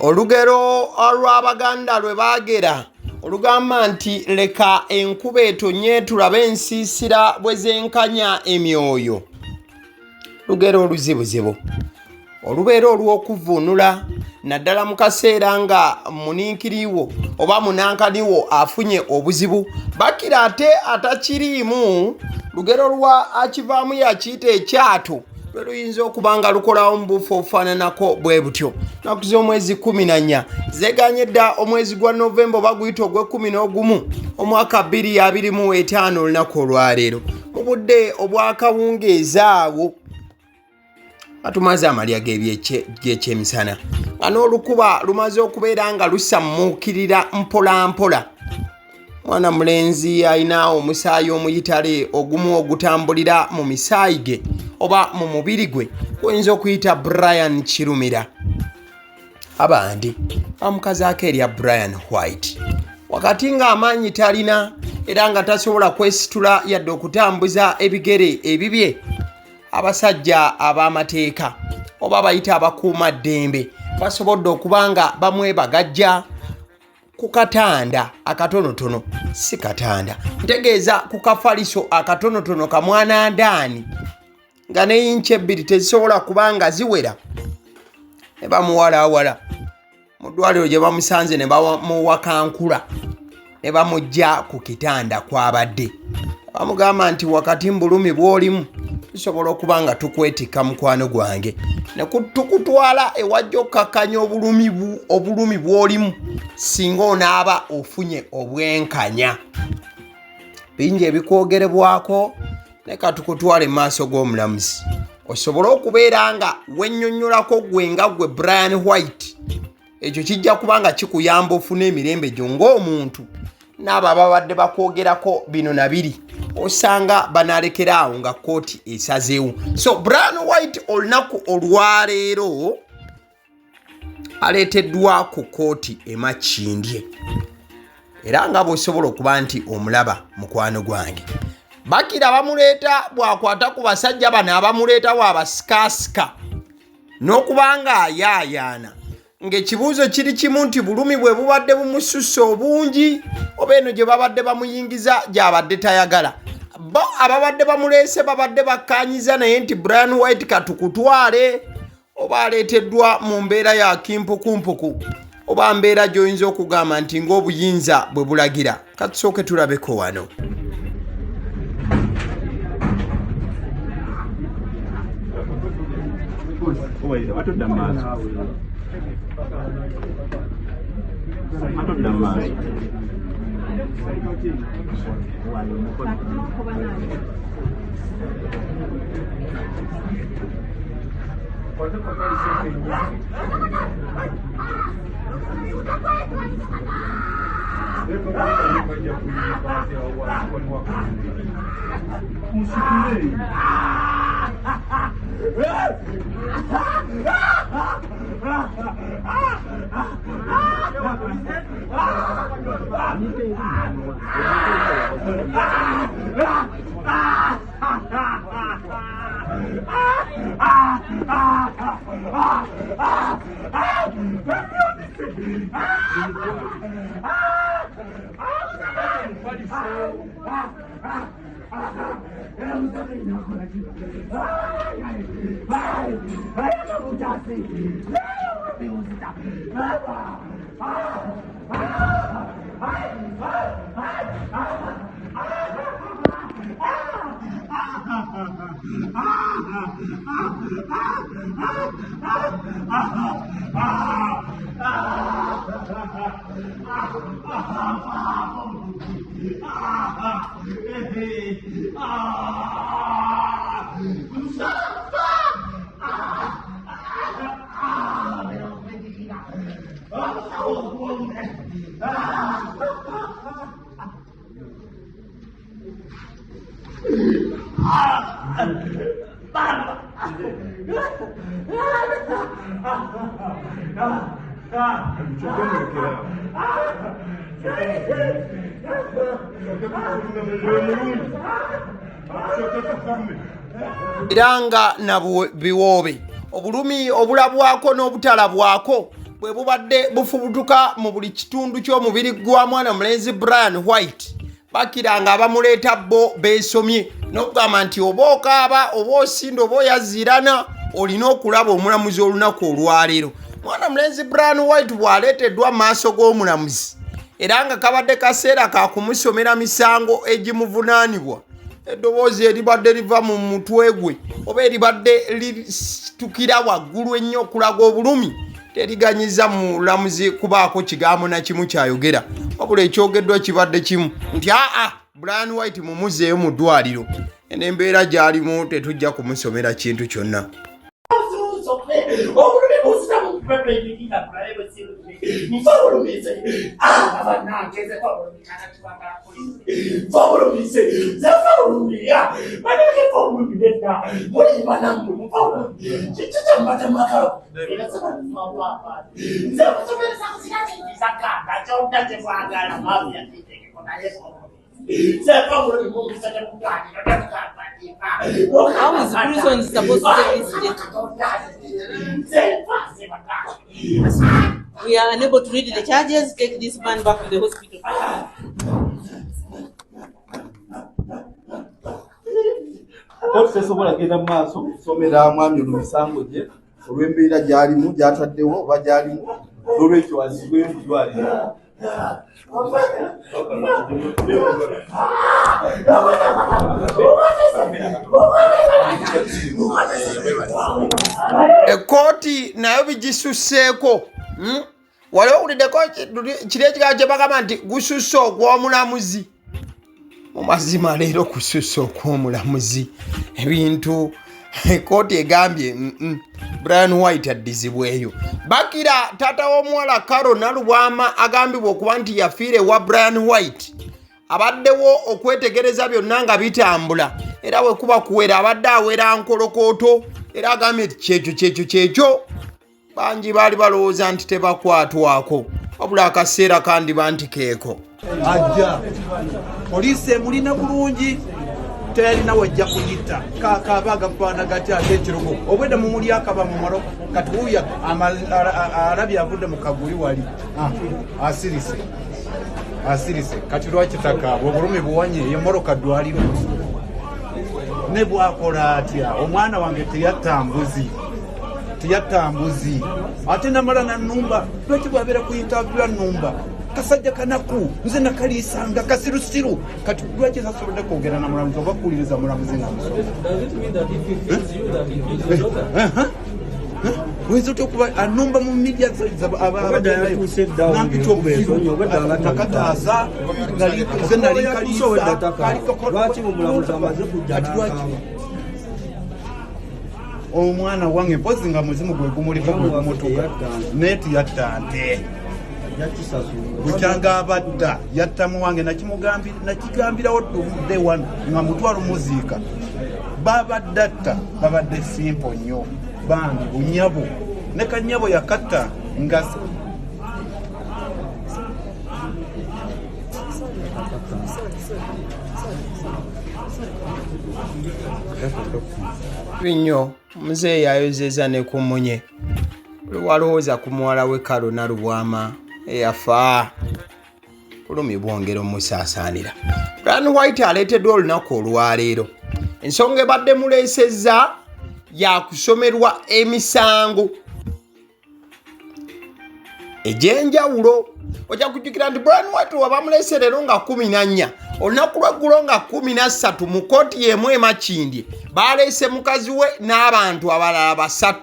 Olugero olw'Abaganda lwe baagera olugamba nti leka enkuba etonye tulabe ensiisira bwe zenkanya emyoyo, lugero oluzibuzibu olubeera olw'okuvvuunula naddala mu kaseera nga muninkiriwo oba munankaniwo afunye obuzibu, bakira ate atakiriimu. Lugero lwa akivaamu yakiyita ekyato lwe luyinza okuba nga lukolawo mu buufu obufaananako bwe butyo. Nnaku z'omwezi 14 zeeganye dda omwezi gwa Novemba oba guyita ogw'ekkumi n'ogumu omwaka 2025, olunaku olwaleero mu budde obwakawungeezi awo batumaze amalya g'ekyemisana nga n'olukuba lumaze okubeera nga lusammuukirira mpolampola. Mwana mulenzi alina omusaayi omuyitale ogumu ogutambulira mu misaayi ge oba mu mubiri gwe gwoyinza okuyita Brian Kirumira, abandi bamukazaako erya Brian White, wakati ng'amaanyi talina era nga tasobola kwesitula yadde okutambuza ebigere ebibye, abasajja ab'amateeka oba bayita abakuuma ddembe basobodde okuba nga bamwebagajja ku katanda akatonotono, si katanda, ntegeeza ku kafaliso akatonotono kamwanandaani nga ne yinki ebbiri tezisobola kuba nga ziwera, ne bamuwalaawala mu ddwaliro gye bamusanze ne bamuwakankula ne bamujja ku kitanda kw'abadde, bamugamba nti wakati mu bulumi bw'olimu tusobola okuba nga tukwetikka mukwano gwange ne tukutwala ewajja okukkakkanya obulumi bw'olimu singa onaaba ofunye obwenkanya. Bingi ebikwogerebwako, naye katukutwale mu maaso g'omulamuzi osobole okubeera nga wennyonnyolako gwe nga gwe Brian White. Ekyo kijja kuba nga kikuyamba ofune emirembe gyo ng'omuntu, n'abo ababadde bakwogerako bino na biri osanga banalekera awo nga kkooti esazeewo. So Brian White olunaku olwaleero aleeteddwa ku kkooti e Makindye, era nga bw'osobola okuba nti omulaba mukwano gwange, bakira bamuleeta bw'akwata ku basajja bano abamuleeta bw'abasikaasika n'okuba nga ayaayaana ng'ekibuuzo kiri kimu nti bulumi bwe bubadde bumususse obungi oba eno gye babadde bamuyingiza gy'abadde tayagala. Bo ababadde bamuleese babadde bakkaanyiza naye nti Brian White katukutwale, oba aleeteddwa mu mbeera ya kimpukumpuku oba mbeera gy'oyinza okugamba nti ng'obuyinza bwe bulagira. Katusooke tulabeko wano. Atudda mu maaso. Atudda mu maaso. Era nga na biwoobe obulumi obulabwako n'obutalabwako bwe bubadde bufubutuka mu buli kitundu ky'omubiri gwa mwana mulenzi Brian White. Bakira nga abamuleeta bo beesomye n'okugamba nti oba okaaba oba osinda oba oyaziirana olina okulaba omulamuzi olunaku olwaleero. Mwana mulenzi Brian White bw'aleeteddwa mu maaso g'omulamuzi era nga kabadde kaseera ka kumusomera misango egimuvunaanibwa, eddoboozi eribadde liva mu mutwe gwe oba eribadde lisitukira waggulu ennyo okulaga obulumi teriganyiza mulamuzi kubaako kigambo na kimu kyayogera, wabula ekyogeddwa kibadde kimu nti aa Brian White mumuzeeyo mu ddwaliro, eno embeera gy'alimu tetujja kumusomera kintu kyonna. How is prison supposed to take this data? We are unable to read the charges. Take this man back to the hospital. Kooti tesobola genda mu maaso kusomera mwami ono misango gye olw'embeera gy'alimu gy'ataddewo oba gy'alimu, n'olwekyo azibweyo mu ddwaliro. Ekkooti nayo bigisusseeko. Wali owuliddeko kiri ekigambo kye bagamba nti gususse ogw'omulamuzi? Mu mazima leero kususse okw'omulamuzi ebintu ekkooti egambye Brian White addizibweyo. Bakira taata w'omuwala Caro Nalubwama agambibwa okuba nti yafiira ewa Brian White abaddewo okwetegereza byonna nga bitambula, era bwe kuba kuwera abadde awera nkolokooto, era agambye nti kyekyo kyekyo kyekyo. Bangi baali balowooza nti tebakwatwako, wabula akaseera kandiba nti keeko. Ajja poliisi emulina bulungi, teyalina wajja kuyita kakaaba agafaana gatya ate ekirogo obwedda mumuli akaba mumalo. Kati wuuya alabye avudde mu kaguli wali asirise asirise. Kati lwaki takaaba? Obulumi buwanye emmotoka ddwaliro ne bwakola atya? Omwana wange teyatta mbuzi, teyatta mbuzi, ate namala nanumba. Lwaki bwabeera ku interview anumba? Kasajja kanaku, nze nakaliisanga kasirusiru. Kati lwaki sasobodde kwogera na mulamuzi oba kuwuliriza mulamuzi nga musoma? Oyinza otya okuba anumba mu media nampita obusiru nakataasa? Nze nali nkaliisa. Kati lwaki omwana wange mpozi nga muzimu gwe gumuliko gwe gumutuka naye tiyatta nte bukyanga abadda yatta muwange. Nakigambirawo day one nga mutwalo muziika babadde atta babadde simple nnyo bambi bunyabo ne kanyabo yakatta nga Nnyo muzeeyi ayozeza ne ku munye walowooza ku muwala we Kalo Nalubwama eyafa, bulumi bwongera omusaasaanira. Brian White aleeteddwa olunaku olwaleero. Ensonga ebadde muleesezza yakusomerwa emisango egy'enjawulo. Ojja kujjukira nti Brian White wabamuleese leero nga 14, olunaku lw'eggulo nga 13 mu kkooti y'emu e Makindye baleese mukazi we n'abantu abalala 3.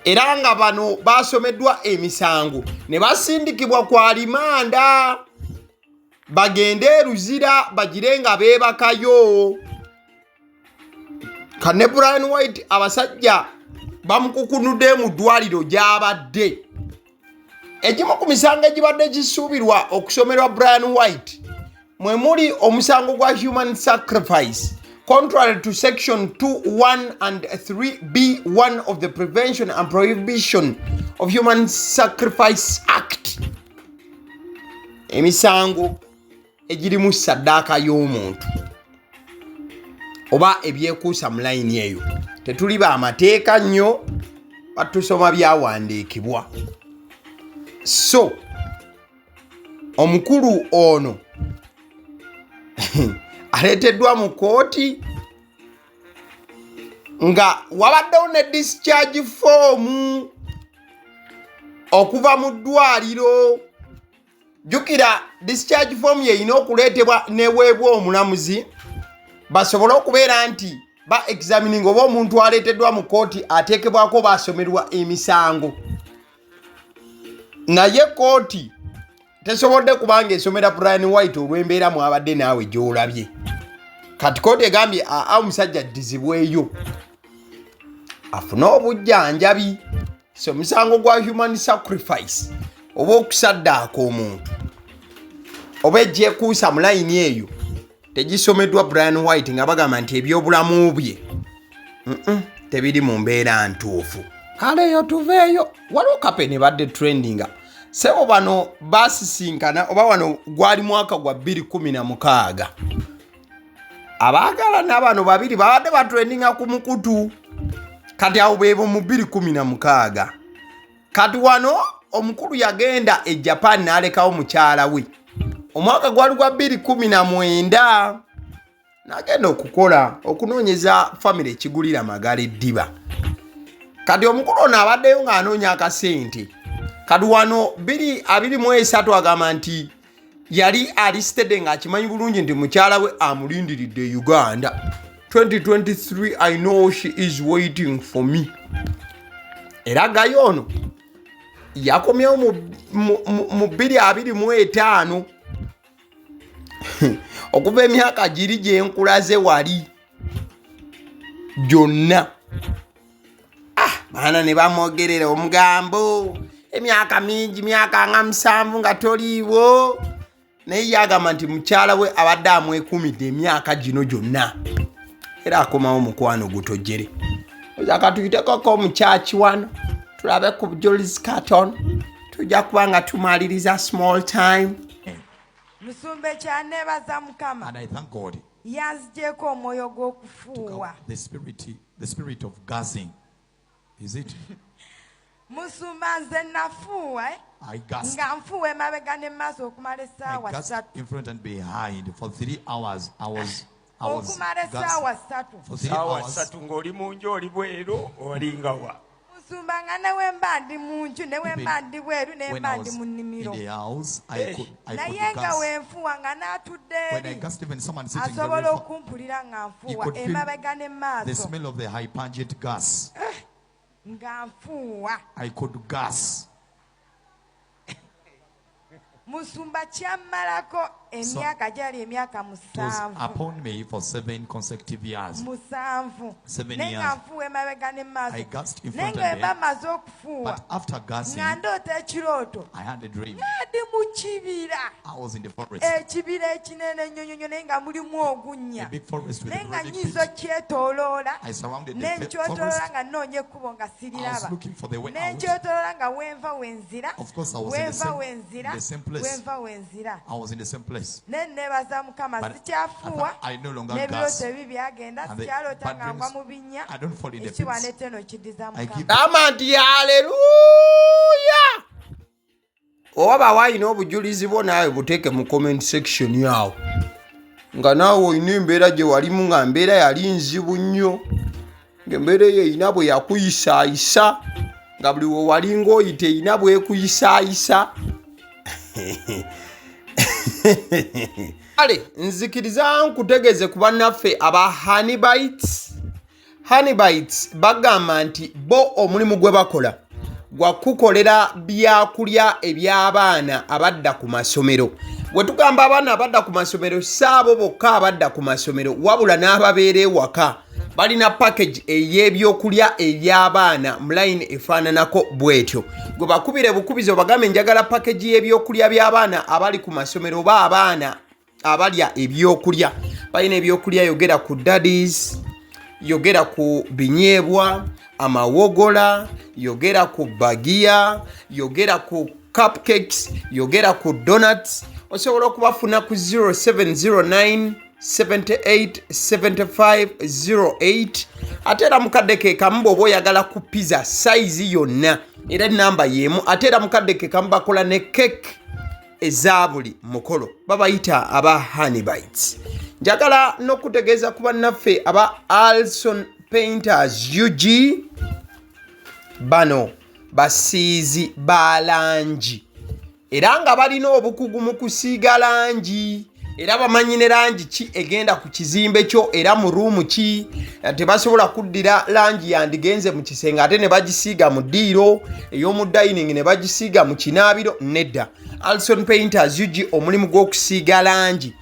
Era nga bano basomeddwa emisango ne basindikibwa ku alimanda bagende e Luzira bagire nga beebakayo. Kane Brian White abasajja bamukukunudde mu ddwaliro gy'abadde. Egimu ku misango egibadde gisuubirwa okusomerwa Brian White mwe muli omusango gwa human sacrifice contrary to section 2 1 and 3b 1 of the Prevention and Prohibition of Human Sacrifice Act, emisango egirimu saddaaka y'omuntu oba ebyekuusa mu layini eyo. Tetuli bamateeka nnyo, batusoma byawandiikibwa. So omukulu ono aleeteddwa mu kooti nga wabaddewo ne discharge form okuva mu ddwaliro. Jjukira, discharge form yeyina okuleetebwa neweebwa omulamuzi basobole okubeera nti ba examining oba omuntu aleeteddwa mu kooti ateekebwako oba asomerwa emisango. Naye kooti tesobodde kubanga esomera Brian White olw'embeera mwabadde naawe gy'olabye. Kati kooti egambye aa, omusajja addizibweyo afune obujjanjabi. So omusango gwa human sacrifice oba okusaddaaka omuntu oba egyekuusa mu layini eyo tegisomeddwa Brian White, nga bagamba nti ebyobulamu bye tebiri mu mbeera ntuufu. Kale eyo tuveeyo. Waliwo couple ebadde trendinga, sebo. Bano basisinkana oba wano gwali mwaka gwa 2016. Abaagalana bano babiri babadde batrendinga ku mukutu. Kati awo beebo mu 2016. Kati wano omukulu yagenda e Japan n'alekawo mukyala we. Omwaka gwali gwa 2019, n'agenda okukola okunoonyeza famire ekigulira magala eddiba. Kati omukulu ono abaddeyo ng'anoonya akasente. Kati wano 2023 agamba nti yali alisitedde ng'akimanyi bulungi nti mukyala we amulindiridde e Uganda. 2023, I know she is waiting for me. Era gayo ono yakomyewo mu 2025, okuva emyaka giri gyenkulaze wali gyonna. Ah, baana ne bamwogerera omugambo, emyaka mingi, myaka nga 7 nga toliiwo. Naye yagamba nti mukyala we abadde amwekumidde emyaka gino gyonna, era akomawo mukwano gutojjere. Akatuyitekoko mukyaki wano tulabe ku Jules Carton, tujja kuba nga tumaliriza small time. Musumba, ekyaneebaza Mukama, And I thank God. yanzigyeko omwoyo Took gw'okufuuwa. out the spirit of gassing. Is it? Musumba, nze nafuuwa, eh? I gassed. Nga nfuuwa emabega ne maaso okumala I essaawa gassed 3. in front and behind for 3 hours. I was Okumala gassed essaawa 3. for three Saawa hours. 3 ng'oli mu nju, oli bweru, olingawa? Musumba, nga ne we mba ndi mu nju, ne we mba ndi bweru, ne When mba I ndi was mu in nnimiro. the house, I Hey. could Naye nga gas. wenfuwa nga n'atudde When I eri gassed, even someone sitting very asobola far, okumpulira nga he nfuuwa could feel emabega ne the maaso. smell of the high pungent gas. Nga nfuuwa. I could gas. Musumba, kyammalako emyaka gyali emyaka It was 7. upon me for 7 consecutive years. 7. 7 Naye nga years. nfuuwa emabega ne maaso. I gassed in Naye front nga and mba behind. maze okufuuwa, But after gassing, nga ndoota ekirooto. I had a dream. Nga ndi mu kibira, I was in the forest, ekibira ekinene ennyo nnyo, naye nga mulimu ogunnya. a big forest with Naye a nga very big nyinza pit. okyetooloola, I surrounded the nenkyetooloola forest. nga nnoonya ekkubo nga I was siriraba. looking for the way out. Nenkyetooloola nga wenva wenzira, Of course, I was in the wenva same, wenzira, in the same place. wenva wenzira. I was in the same place. Ne neebaza Mukama, But sikyafuuwa. I no longer N'ebirooto gas. ebi byagenda. And the Sikyaloota bad nga ngwa dreams, mu binnya. I don't fall in the Ekitiibwa pits. n'ettendo kiddiza I Mukama. give Gamba nti haleluya. Oba wayina obujulizi bwo, naawe buteeke mu comment section awo, nga naawe olina embeera gye walimu, nga mbeera yali nzibu nnyo, ng'embeera eyo erina bwe yakuyisaayisa, nga buli we walinga oyita erina bwekuyisaayisa. Kale nzikiriza nkutegeeze ku bannaffe aba Honey Bites. Honeybites bagamba nti bo omulimu gwe bakola gwa kukolera byakulya eby'abaana abadda ku masomero. Bwe tugamba abaana abadda ku masomero, si abo bokka abadda ku masomero, wabula n'ababeera ewaka. Balina package ey'ebyokulya eby'abaana mu line efaananako bw'etyo. Gwe bakubire bukubizi obagambe njagala package y'ebyokulya by'abaana abali ku masomero oba abaana abalya ebyokulya. Balina ebyokulya, yogera ku daddies, yogera ku binyeebwa, amawogola, yogera ku bagiya, yogera ku cupcakes, yogera ku donuts. Osobola okubafuna ku 0709 78 75 08. Ate era mukadde ke kamu bw'oba oyagala ku pizza sayizi yonna, era enamba y'emu. Ate era mukadde ke kamu bakola ne cake eza buli mukolo, babayita aba Honeybites. Njagala n'okutegeeza ku bannaffe aba Alson Painters UG. Bano basiizi ba langi era nga balina obukugu mu kusiiga langi, era bamanyi ne langi ki egenda ku kizimbe kyo era mu ruumu ki. Tebasobola kuddira langi yandigenze mu kisenge ate ne bagisiiga mu ddiiro ey'omu dining, ne bagisiiga mu kinaabiro. Nedda, Alson Painters UG omulimu gw'okusiiga langi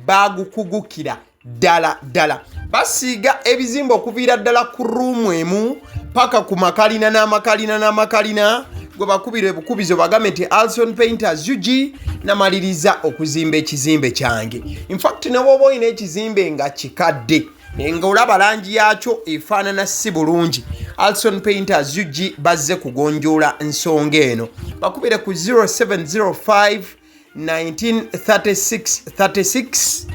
bagukugukira ddala ddala. Basiiga ebizimbe okuviira ddala ku ruumu emu paka ku makalina n'amakalina n'amakalina. Gwe bakubira ebukubizo bagambe nti Alson Painters UG namaliriza okuzimba ekizimbe kyange. Infact, ne bw'oba olina ekizimbe nga kikadde nga olaba langi yakyo efaanana si bulungi, Alson Painters UG bazze kugonjoola nsonga eno. Bakubire ku 0705 1936 36.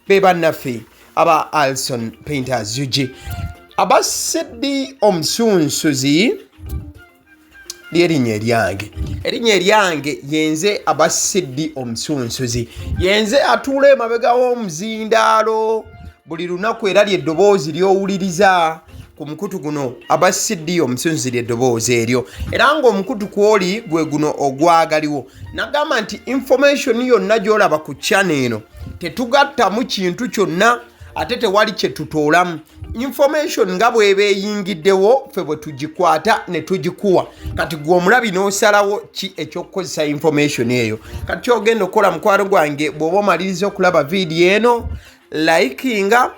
Be bannaffe aba Alson Painters UG. Abasiddi omusunsuzi lyerinnya eryange, erinnya eryange yenze Abasiddi omusunsuzi, yenze atuula emabega w'omuzindaalo buli lunaku, era lyeddoboozi ly'owuliriza ku mukutu guno. Abasiddi omusunsuzi lyeddoboozi eryo, era ng'omukutu kwoli gwe guno ogwagaliwo. Nagamba nti information yonna gy'olaba ku channel eno tetugattamu kintu kyonna, ate tewali kye tutoolamu. Information nga bw'eba eyingiddewo, ffe bwe tugikwata ne tugikuwa. Kati gwe omulabi n'osalawo ki ekyokukozesa information eyo. Kati kyogenda okukola, mukwano gwange, bw'oba omaliriza okulaba vidiyo eno, likinga,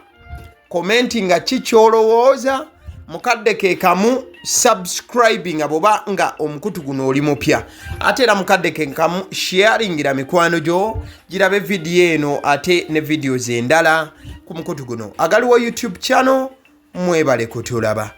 commentinga ki kyolowooza, mukadde ke kamu subscribinga bw'oba nga omukutu guno oli mupya. Ate era mukadde ke kamu sharingira mikwano gyo girabe vidiyo eno ate ne videos endala ku mukutu guno agaliwo YouTube channel. Mwebale kutulaba.